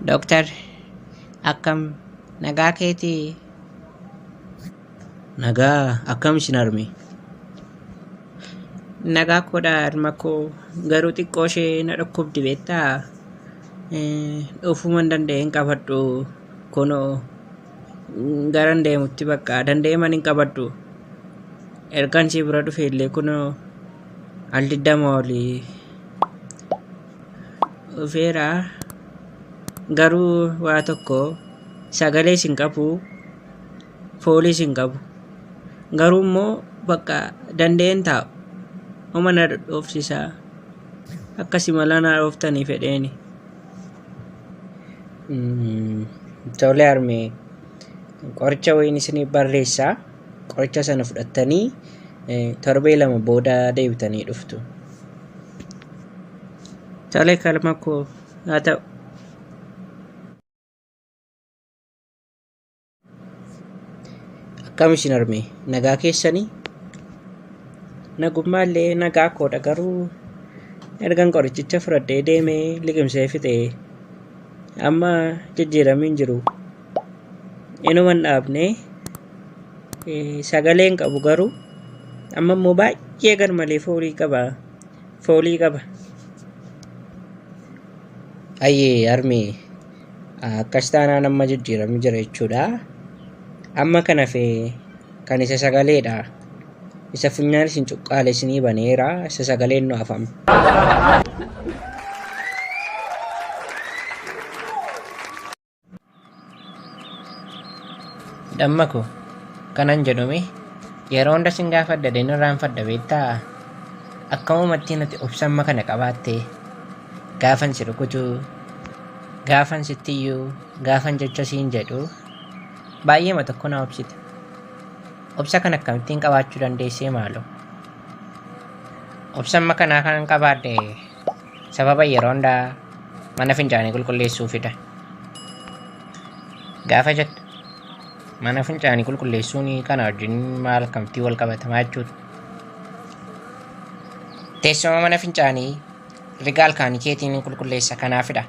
Dooktar, akkam nagaa keetii? Nagaa akkam isin harme? Nagaa koodha harma koo garuu xiqqoo ishee na dhukkubdi beektaa? Dhufuu man danda'e hin qabadhu kunoo garan deemutti bakka danda'e man hin qabadhu. Ergan si bira dhufe illee kunoo al 20 olii dhufeera. Garuu waa tokko sagalees hin qabu, fooliis hin qabu. Garuu immoo bakka danda'een taa'u. Oma na dhodhoofsisa. Akkasi mala na dhooftanii fedheeni. Tole harmee, qoricha wayiin isiniif barreessaa. Qoricha sana fudhattanii torbee 2 booda deebitanii dhuftu. Tole kalma koo haa ta'u. Akkam isin harmee, nagaa keessanii? Nagummaallee nagaa koodha garuu ergan qorichicha fudhadhee deemee liqimsee fixee amma jijjiiramni hin jiru. Inuma hin dhaabne sagalee hin qabu garuu amma immoo baay'ee garmalee foolii qaba. Foolii qaba. Ayyee harmee, akkas taanaan amma jijjiiramni jira jechuudha. Amma kan hafe kan isa sagaleedha. Isa funyaan isin cuqqaale isinii baneera. Isa sagaleen nu hafama. Damma koo kanan jedhume yeroo hunda sin gaafadha jedheen irraanfadha beektaa? Akkamumatti nati obsa amma kana qabaatte gaafan si rukutu, gaafan sitti iyyuu, gaafan jecha siin jedhu baay'eema tokko na obsita. Obsa kana akkamittiin qabaachuu dandeessee maaloo? Obsa amma kanaa kanan qabaadhe sababa yeroo hundaa mana fincaanii qulqulleessuufidha. Gaafa jettu mana fincaanii qulqulleessuun kana wajjin maal akkamittiin wal qabatamaa jechuudha. Teessuma mana fincaanii riga alkaanii keetiin qulqulleessa kanaafidha.